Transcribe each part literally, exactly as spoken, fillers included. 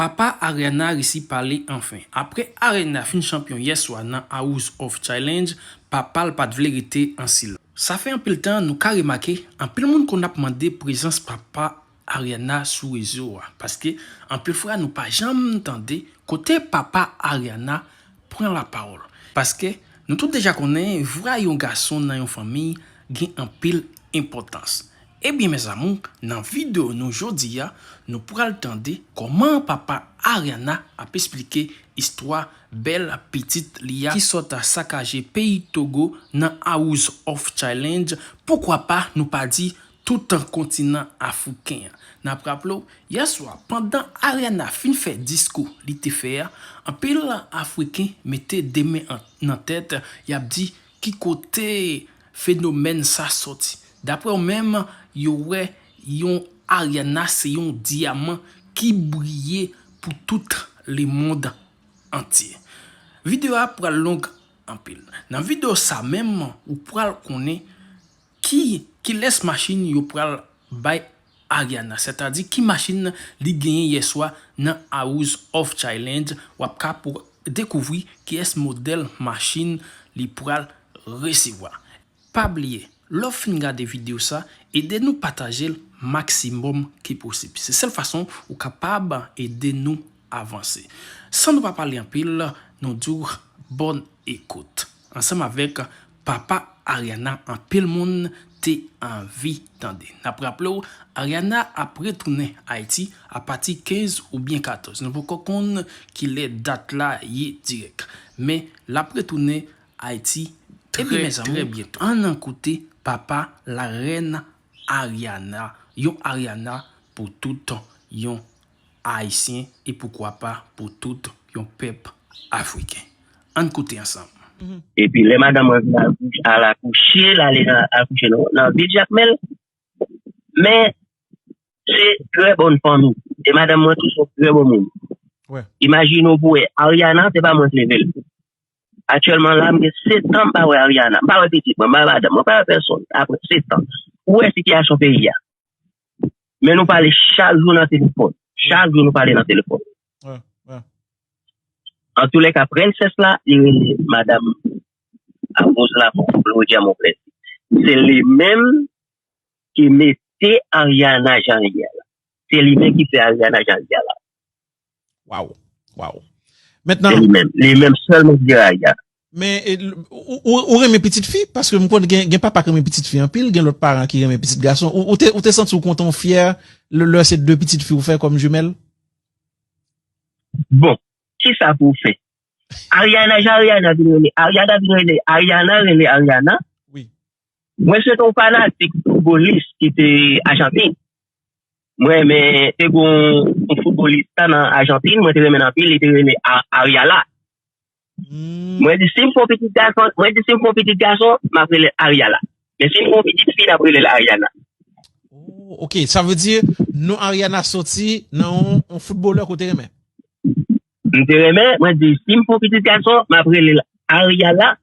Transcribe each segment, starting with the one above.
Papa Ariana resi pale anfen. Apre Ariana fin chanpyon yèswa nan House of Challenge, papa l pa t vle rete an silans. Sa fè anpil tan nou ka remake anpil moun konn ap mande prezans papa Ariana sou rezo a, paske anpil fwa nou pa janm tande kote papa Ariana pran lapawòl. Paske nou tout deja konnen vwa yon gason nan yon fanmi gen anpil enpòtans. Ebyen mezanmi, nan videyo nou jodi a, nou pral tande kòman papa Ariana ap esplike istwa bèl pitit li a ki sot sakaje peyi Togo nan House of Challenge, poukwa pa nou pa di tout kontinan afriken an. N ap raple w, yèswa, pandan Ariana fin fè diskou li te fè a, anpil Afriken mete de men an- nan tèt, y ap di ki kote fenomèn sa sòti. Daprè yo menm, yo wè yon Ariana se yon dyaman ki briye pou tout lemonn antye. Videyo a pral long anpil. Nan videyo sa menm, ou pral konnen ki kilès machin yo pral bay Ariana, sètadi ki machin li genyen yèswa nan House of Challenge, w ap ka pou dekouvri kiyès modèl machin li pral resevwa. Pa bliye, lè w fin gade videyo sa, ede nou pataje l maksimòm ki posib. Se sèl fason ou kapab ede nou avanse. San nou pa pale anpil, nou di w bòn ekout. Ansanm avèk papa Ariana, anpil moun te anvi tande. N ap raple w, Ariana ap retounen Ayiti apati kenz oubyen katòz. Nou poko konn kilè dat la ye dirèk. Men, l ap retounen Ayiti trè, trè byento. Ann koute papa larèn Ariana, yon Ariana pou tout yon Ayisyen e poukwa pa pou tout yon pèp afriken. Ann koute ansanm. Epi lè madanm mwen vin akouche, al akouche, l ale nan akouche nan, nan vil Jakmèl. Men, se trè bòn fanmi. E madanm mwen tou se yon trè bon moun. Imajine w pou wè, Ariana, se pa mwen k leve l. Aktyèlman la, m gen sèt an m pa wè Ariana. M pa wè pitit mwen, m pa wè madanm mwen, m pa wè pèsonn. Apre sèt an. Ou wè sitiyasyon peyi a. Men nou pale chak jou nan telefòn. Chak jou nou pale nan telefòn. Antoulèka, prensès la, li rele madanm Amoz la, Claudia Monplessis. Se li menm ki mete Ariana jan li ye a la. Se li menm ki fè Ariana jan li ye a la. Waw. Waw. Mentnan, se li menm. Li menm sèlman ki jere Ariana. Men, ou, ou, ou renmen pitit fi? Paske m konn gen, gen papa ki renmen pitit fi anpil, gen lòt paran ki renmen pitit gason. Ou, ou te, ou te santi w kontan, w fyè, lè, lè se de pitit fi ou fè kòm jimèl? Bon, kisa pou w fè? Ariana, jan Ariana vin rele, Ariana vin rele, Ariana rele Ariana. Mwen se te yon fanatik foutbolis ki te Ajantin. Mwen renmen, te gen yon foutbolis nan Ajantin, mwen te renmen l anpil, li te rele Ariala. Mwen di, si m fè yon pitit gason, mwen di, si m fè yon pitit gason, m ap rele l Ariala. Men si m fè yon pitit fi, n ap rele l Ariana. Oh, ok, sa vle di, non Ariana soti nan yon, yon foutbolè ke w te renmen? M te renmen, mwen di, si m fè yon pitit gason, m ap rele l Ariala.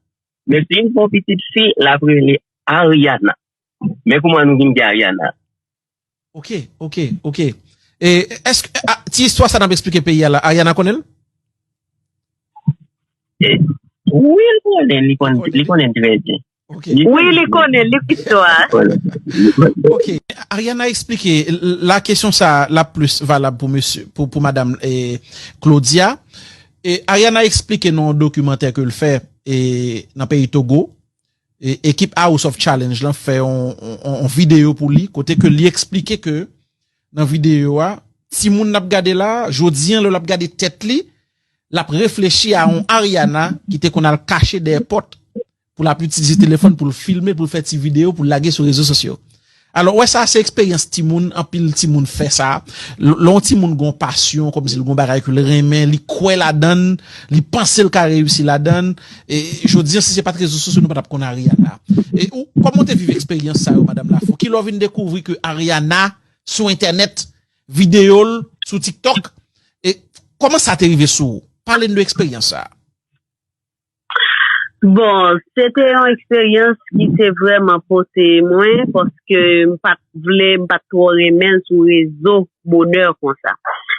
Men si m fè yon pitit fi, l ap rele Ariana. Men kouman nou vin gen Ariana. Ok, ok, ok. E, èske, a, ti istwa sa n ap eksplike peyi a la, Ariana konnen l? E, wi, l konnen, li konnen, li konnen trè byen. Wi, li konnen, li istwa. Ok, Ariana eksplike, la kesyon sa la plis valab pou mesye, pou, pou madanm e, Claudia. E Ariana eksplike nan yon dokimantè ke l fè e, nan peyi Togo. E, ekip House of Challenge lan fè yon, yon, yon videyo pou li, kote ke li eksplike ke nan videyo a, timoun n ap gade la, jodi an lè l ap gade tèt li, l ap reflechi a yon Ariana ki te konn al kache dèyè pòt pou l ap itilize telefòn pou l filme, pou l fè ti videyo, pou l lage sou rezo sosyo. Alò, w wè sa se eksperyans timoun, anpil timoun fè sa. Lè yon timoun gen yon pasyon, kòmsi l gen yon bagay ke l renmen, li kwè ladan l, li panse l ka reyisi ladan l. E jodi an, si se pa t rezo sosyo, nou pa t ap konn Ariana. E ou, kòman w te viv eksperyans sa yo, madanm Lafo? Kilè w vin dekouvri ke Ariana sou entènèt, videyo l sou TikTok? E kòman sa te rive sou ou? Pale n de eksperyans sa a. Bon, se te yon eksperyans ki te vrèman pote mwen, paske m pa t vle, m pa t twò renmen l sou rezo bonè konsa.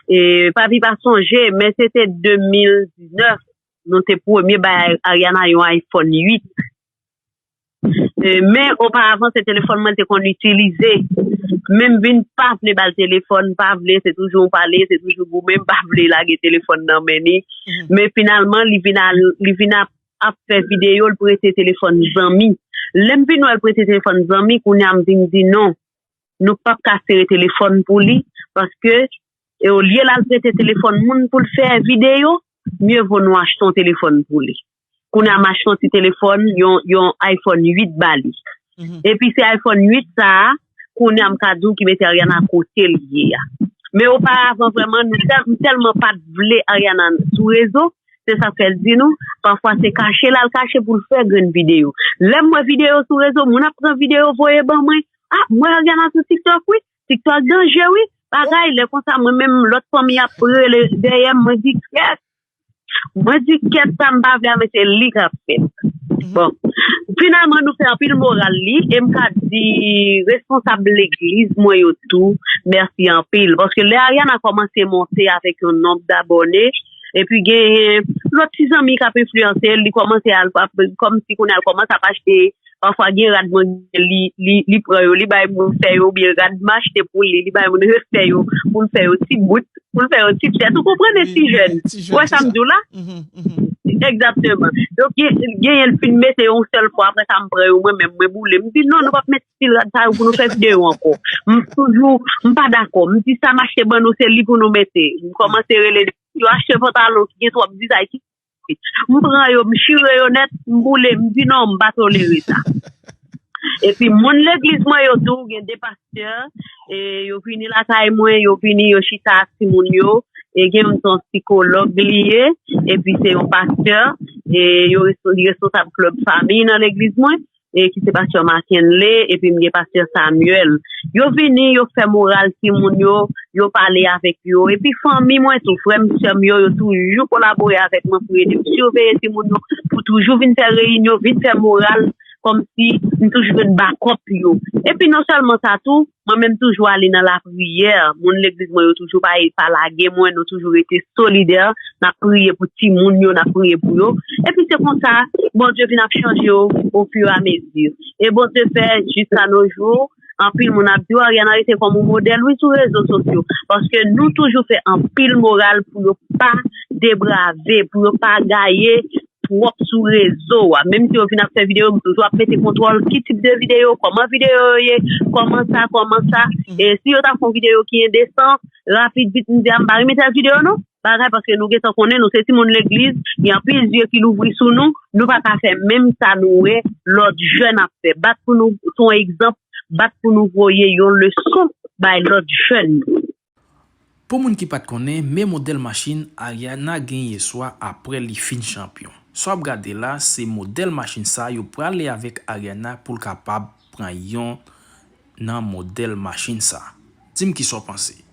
E, papi pa sonje, men se te de mil diznèf, nou te premye bay Ariana yon iPhone uit. E, men oparavan, se telefòn mwen te konn itilize. Men m vin pa vle ba l telefòn, pa vle, se toujou pale, se toujou goumen, m pa vle lage telefòn nan men li. Men finalman, li vin al, li vin ap, ap fè videyo, l prete telefòn zanmi. Lè m vin wè l prete telefòn zanmi, kounye a m vin di non. Nou p ap ka sere telefòn pou li, paske, e, olye l al prete telefòn moun pou l fè videyo, mye vo nou achte yon telefòn pou li. Kounye a m achte yon ti telefòn, yon, yon iPhone uit ba li. Epi se iPhone uit sa a, kounye a m ka di w ki mete Ariana kote l ye a. Men oparavan, vrèman, nou tèl-, m tèlman pa t vle Ariana sou rezo, se sa k fè l di nou, pafwa se kache l al kache pou l fè grenn videyo. Lè m wè videyo sou rezo, moun ap pran videyo voye ban mwen. Ah, m wè Ariana sou TikTok, wi. TikTok danje, wi. Bagay, lè konsa, mwen menm, lòt fanmi ap rele dèyè m, mwen di, kèt. Mwen di, kèt, sa m pa vle a, men se li k ap fè l. Bon, finalman, nou fè anpil moral li, e m ka di responsab legliz mwen yo tou, mèsi anpil. Paske lè Ariana kòmanse monte avèk yon nonb dabòne, epi genyen lòt ti zanmi k ap enfliyanse l, li kòmanse al, ap, kòmsi kounye a l kòmanse ap achte, pafwa gen rad mwen, li, li, li pran yo, li bay moun fè yo, oubyen rad m achte pou li, li bay moun refè yo, pou l fè yo ti bout, pou l fè yo ti tèt. Ou konprann, e ti jèn. Ou wè sa m di w la? Egzakteman. Donk, gen, genyen l fin mete yon sèl fwa, apre sa, m pran yo, mwen menm, mwen boule. M di, non, nou p ap met stil rad sa yo pou nou fè videyo ankò. M toujou, m pa dakò. M di, sa m achte ban nou, se li pou nou mete. M kòmanse rele, yo achte pantalon ki gen twòp dizay, ki M pran yo, m chire yo nèt, m boule, m di non, m pa tolere sa. Epi moun legliz mwen yo tou, gen de pastè, e yo vini lakay mwen, yo vini, yo chita ak timoun yo, e gen youn se yon sikològ li ye, epi se yon pastè, e yo res-, li responsab klèb fanmi nan legliz mwen, e ki se pastè Markenley, epi m gen pastè Samuel. Yo vini, yo fè moral timoun yo, yo pale avèk yo. Epi fanmi mwen tou, frè m, sè m yo, yo toujou kolabore avèk mwen pou ede m siveye timoun yo, pou toujou vin fè reyinyon, vin fè moral, kòmsi m toujou jwenn bakòp yo. Epi non sèlman sa tou, mwen menm toujou ale nan lapriyè. Moun legliz mwen yo toujou pa, pa lage mwen, nou toujou rete solidè. N ap priye pou timoun yo, n ap priye pou yo. Epi se konsa, Bondye vin ap chanje yo ofiramezi. E Bondye fè, jiska no jou, anpil moun ap di, "Oh, Ariana rete kòm yon modèl, wi, sou rezo sosyo." Paske nou toujou fè anpil moral pou yo pa debrave, pou yo pa gaye twòp sou rezo a. Menm si yo vin ap fè videyo, m toujou ap mete kontwòl ki tip de videyo, kòman videyo yo ye, kòman sa, kòman sa. E si yo ta fè yon videyo ki endesan, rapid, vit, m di, "A, m pa renmen tèl videyo, non." Bagay, paske nou gentan konnen, nou se timoun legliz, gen anpil zye ki louvri sou nou, nou pa ka fè menm sa nou wè lòt jèn ap fè. Bat pou nou, se yon egzanp, bat pou nou voye yon leson bay lòt jèn yo. Pou moun ki pa t konnen, men modèl machin Ariana gen yèswa apre li fin chanpyon. Sa w ap gade la, se modèl machin sa yo prale avèk Ariana pou l kapab pran yon nan modèl machin sa. Di m kisa w panse.